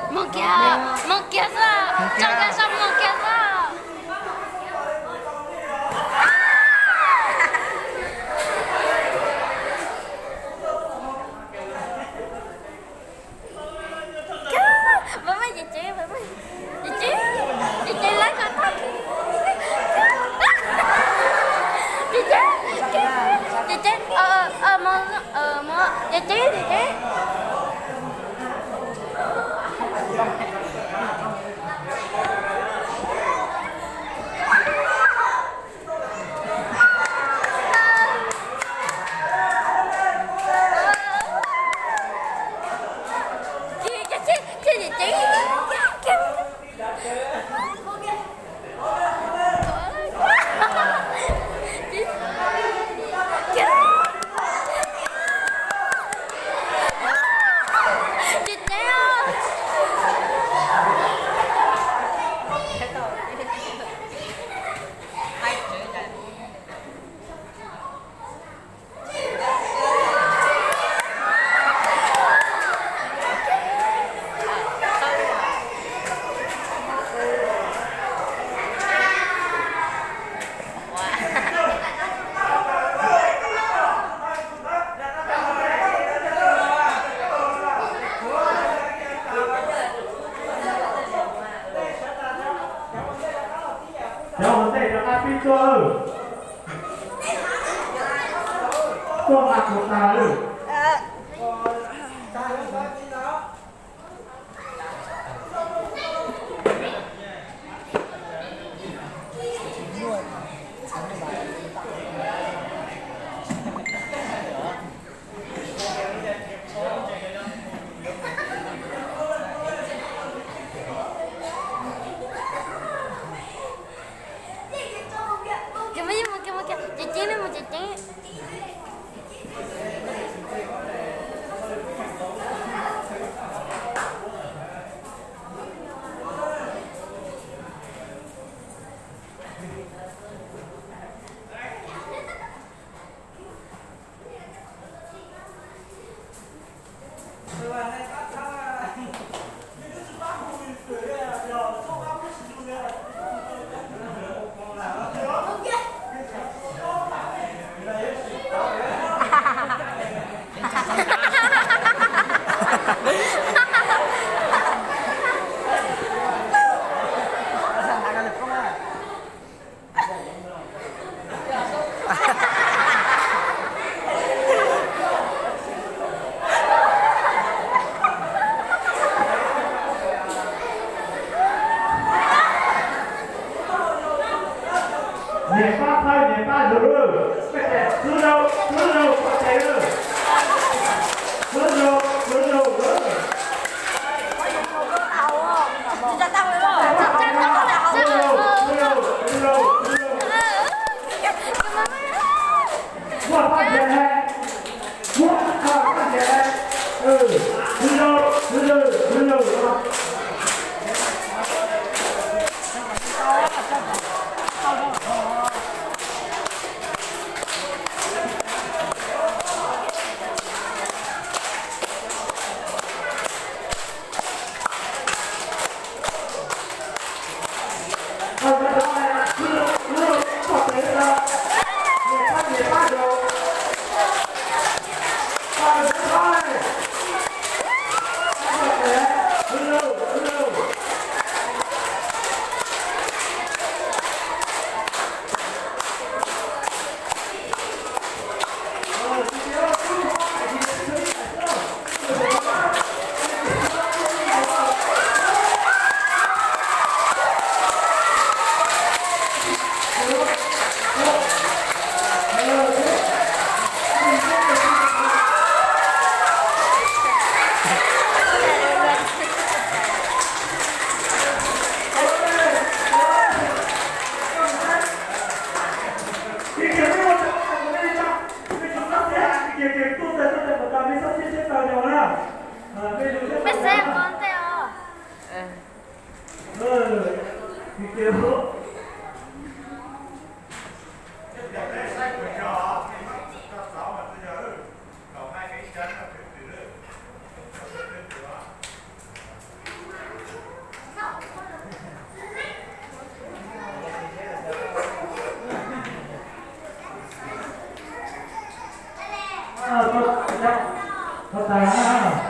Moog kiag, moog kiag xwb, tso kiag sab moog kiag xwb. Pab maj, ces ces, ces ces, ces ces lawv ko tag. Ces ces, ces ces, moog, moog, ces ces, ces ces. Cov ua ntej rov qab pib tuaj. Tuaj mas kuv tas lawm. Ces mus, ces mus, ces ceeb li mus, ces ceeb. Niam pab txhawb niam pab zug lawm, peb tes xwb zaug xwb zaug pab tes lawm, xwb zaug xwb zaug lawm. Muaj pab ntiav, muaj pab ntiav, xwb zaug xwb zaug xwb zaug. Peb xav ua ntej os. Ua tas na.